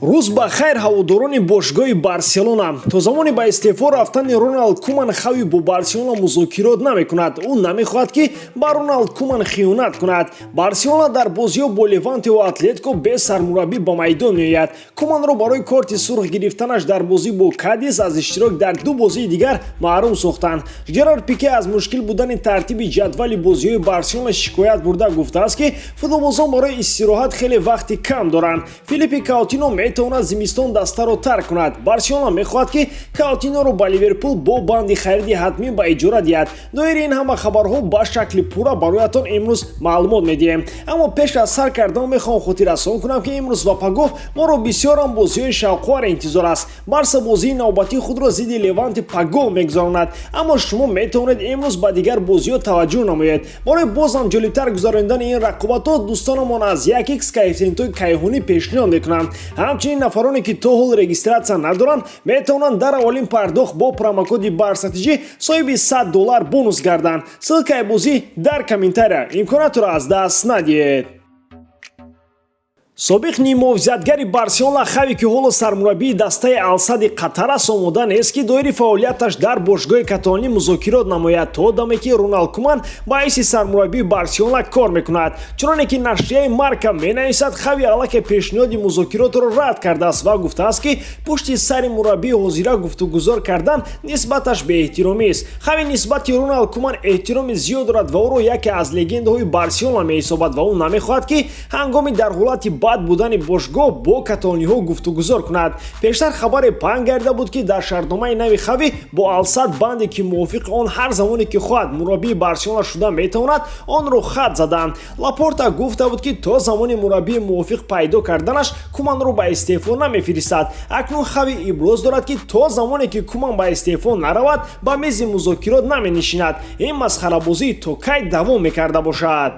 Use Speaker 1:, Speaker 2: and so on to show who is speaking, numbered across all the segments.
Speaker 1: Рӯз ба хайр, ҳаводорони бошгоҳи Барселона. То замони ба истеъфо рафтани Роналд Куман Хави бо Барселона музокирот намекунад. Ӯ намехоҳад, ки ба Роналд Куман хиёнат кунад. Барселона дар бозиҳо бо Леванте ва Атлетико бе сармураббӣ ба майдон меояд. Куманро барои корти сурх гирифтанаш дар бозӣ бо Кадис аз иштирок дар ду бозии дигар маҳрум сохтанд. Жерард Пике аз мушкил будани тартиби ҷадвали бозиҳои Барселона шикоят бурда, гуфтааст, ки футболбозон барои истироҳат хеле вақти кам доранд. Филиппи Каутино метавонад зимистон дастаро тарк кунад. Барселона мехоҳад, ки Каутиноро ба Ливерпул бо банди хариди ҳатмӣ ба иҷора диҳад. Доири ин ҳама хабарҳо ба шакли пурра бароятон имрӯз маълумот медиҳем. Аммо пеш аз сар кардан мехоҳам хотиррасон кунам, ки имрӯз ва пагоҳ моро бисёрам бозиҳои шавқовар интизор аст. Барса бозии навбатии худро зидди Леванти пагоҳ мегузаронад, аммо шумо метавонед имрӯз ба дигар бозиҳо таваҷҷӯҳ намоед. Барои бозам ҷолибтар гузаронидани ин рақобатҳо дӯстонамон аз 1x коэффисиентҳои кайҳонӣ пешниҳод мекунанд. Ҳамчунин нафароне, ки то ҳол регистрация надоранд, метавонанд дар аввалин пардохт бо промокоди БАРСАТИҷӣ соҳиби 100 доллар бонус гарданд. Ссылкаи бозӣ дар комментария. Имкониятро аз даст надиҳед. Собиқ ниммуҳофизатгари Барселона Хави, ки ҳоло сармураббии дастаи Алсади Қатар аст, омода нест, ки доири фаъолияташ дар бошгоҳи каталонӣ музокирот намояд, то даме ки Роналд Куман ба ҳайси сармураббии Барселона кор мекунад. Чуноне ки нашрияи Марка менависад, Хави аллакай пешниҳоди музокиротро рад кардааст ва гуфтааст, ки пушти сари мураббии ҳозира гуфтугузор кардан нисбаташ беэҳтиромист. Хави нисбати Роналд Куман эҳтироми зиёд дорад ва ӯро яке аз легендаҳои Барселона меҳисобад ва ӯ намехоҳад, ки ҳангоми дар ҳолати бад будани бошгоҳ бо каталониҳо гуфтугузор кунад. Пештар хабаре паҳн гардида буд, ки дар шартномаи нави Хави бо Алсад банде, ки мувофиқи он ҳар замоне ки хоҳад, мураббии Барселона шуда метавонад, онро хат заданд. Лапорта гуфта буд, ки то замони мураббии мувофиқ пайдо карданаш Куманро ба истеъфо намефиристад. Акнун Хави иброз дорад, ки то замоне ки Куман ба истеъфо наравад, ба мези музокирот наменишинад. Ин масхарабозӣ то кай давом мекарда бошад?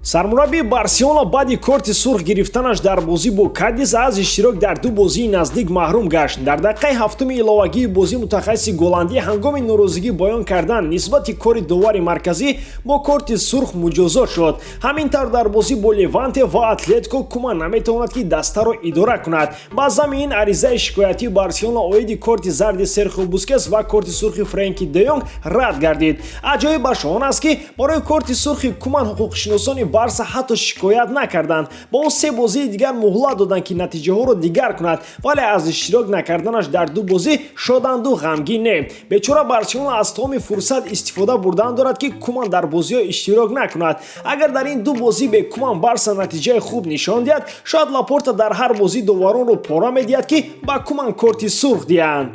Speaker 1: Сармураббии Барселона баъди корти сурх гирифтанаш дар бозӣ бо Кадис аз иштирок дар ду бозии наздик маҳрум гашт. Дар дақиқаи ҳафтуми иловагии бозӣ мутахассиси голландӣ ҳангоми норозигӣ баён кардан нисбати кори довари марказӣ бо корти сурх муҷозот шуд. Ҳамин тавр, дар бозӣ бо Леванте ва Атлетико Куман наметавонад, ки дастаро идора кунад. Ба зами ин аризаи шикоятии Барселона оиди корти зарди Серхио Бускес ва корти сурхи Френки де Йонг рад гардид. Аҷоибаш он аст, ки барои корти сурхи Куман ҳуқуқшиносони Барса ҳатто шикоят накарданд. Ба ӯ се бозии дигар муҳлат доданд, ки натиҷаҳоро дигар кунад, вале аз иштирок накарданаш дар ду бозӣ шоданду ғамгин не. Бечора Барселона аз тамоми фурсат истифода бурдан дорад, ки Куман дар бозиҳо иштирок накунад. Агар дар ин ду бозӣ бе Куман Барса натиҷаи хуб нишон диҳад, шояд Лапорта дар ҳар бозӣ доваронро пора медиҳад, ки ба Куман корти сурх диҳанд.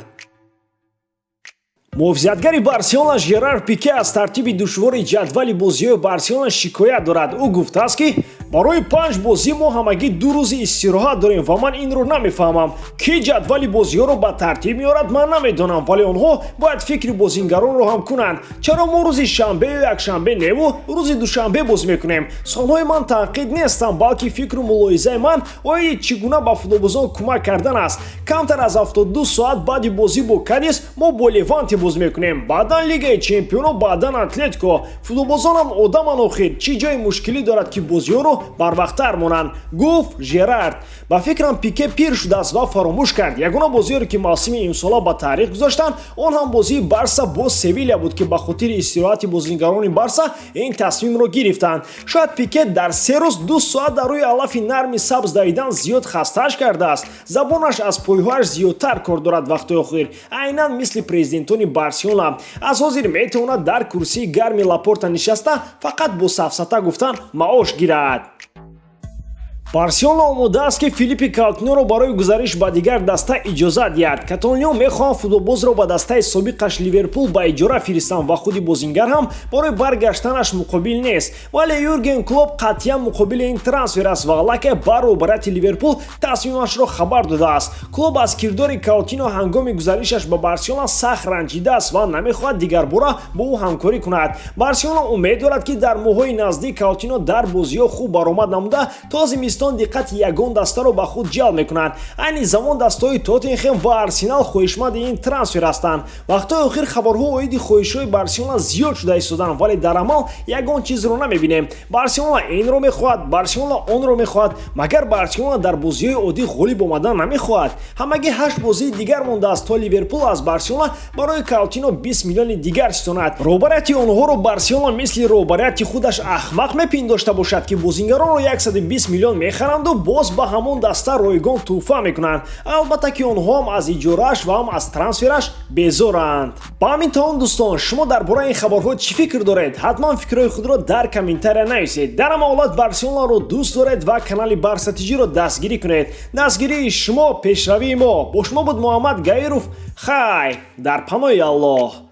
Speaker 1: Муҳофизатгари Барселона Жерар Пике аз тартиби душвори ҷадвали бозиҳои Барселона шикоят дорад. Ӯ гуфтааст, ки барои панҷ бозӣ мо ҳамагӣ 2 рӯзи истироҳат дорем ва ман инро намефаҳмам. Кӣ ҷадвали бозиҳоро ба тартиб меорад, ман намедонам, вале онҳо бояд фикри бозингаронро ҳам кунанд. Чаро мо рӯзи шанбею якшанбе неву рӯзи душанбе бозӣ мекунем? Суханҳои ман танқид нестанд, балки фикру мулоҳизаи ман оиди чӣ гуна ба футболбозон кӯмак кардан аст. Камтар аз 72 соат баъди бозӣ бо Кадис мо бо Леванте бозӣ мекунем, баъдан Лигаи чемпионо, баъдан Атлетико. Футболбозонам одаман охир, чӣ ҷои мушкилӣ дорад, ки бозиҳоро барвақттар монанд? Гуфт Жерард. Ба фикрам, Пике пир шудааст ва фаромӯш кард. Ягона бозиеро, ки мавсими имсола ба таърих гузоштанд, он ҳам бозии Барса бо Севиля буд, ки ба хотири истироҳати бозингарони Барса ин тасмимро гирифтанд. Шояд Пике дар 3 рӯз 2 соат дар рӯи алафи нарми сабз давидан зиёд хастааш кардааст. Забонаш аз пойҳояш зиёдтар кор дорад вақтҳои охир, айнан мисли президентони Барселона. Аз ҳозир метавонад дар курсии гарми Лапорта нишаста, фақат бо сафсата гуфтан маош гирад. Барселона омода аст, ки Филиппи Каутиноро барои гузариш ба дигар даста иҷозат диҳад. Каталониё мехоҳанд футболбозро ба дастаи собиқаш Ливерпул ба иҷора фиристанд ва худи бозингар ҳам барои баргаштанаш муқобил нест. Вале Юрген Клоп қатъиян муқобили ин трансфер аст ва аллакай ба роҳбарияти Ливерпул тасмимашро хабар додааст. Клоп аз кирдори Каутино ҳангоми гузаришаш ба Барселона сахт ранҷидааст ва намехоҳад дигарбора бо ӯ ҳамкорӣ кунад. Барселона умед дорад, ки дар моҳҳои наздик Каутино дар бозиҳо хуб баромад намуда, то зимистон Англистон диққати ягон дастаро ба худ ҷалб мекунад. Айни замон дастаҳои Тоттенхем ва Арсенал хоҳишманди ин трансфер ҳастанд. Вақтҳои охир хабарҳо оиди хоҳишҳои Барселона зиёд шуда истоданд, вале дар амал ягон чизро намебинем. Барселона инро мехоҳад, Барселона онро мехоҳад. Магар Барселона дар бозиҳои оддӣ ғолиб омадан намехоҳад? Ҳамагӣ ҳашт бозии дигар мондааст, то Ливерпул аз Барселона барои Каутино 20 миллиони дигар ситонад. Роҳбарияти онҳоро Барселона мисли роҳбарияти худаш ахмақ мепиндошта бошад, ки бозингаронро 120 миллион мехаранду боз ба ҳамон даста ройгон тӯҳфа мекунанд. Албатта, ки онҳо ҳам аз иҷорааш ва ҳам аз трансфераш безоранд. Ба ҳамин таом, дӯстон, шумо дар бораи ин хабарҳо чӣ фикр доред? Ҳатман фикрҳои худро дар комментария нависед. Дар ҳама ҳолат Барселонаро дӯст доред ва канали Барса Тиҷиро дастгирӣ кунед. Дастгирии шумо пешравии мо. Бо шумо буд Муҳаммад Гаиров. Хай, дар паноҳи Аллоҳ.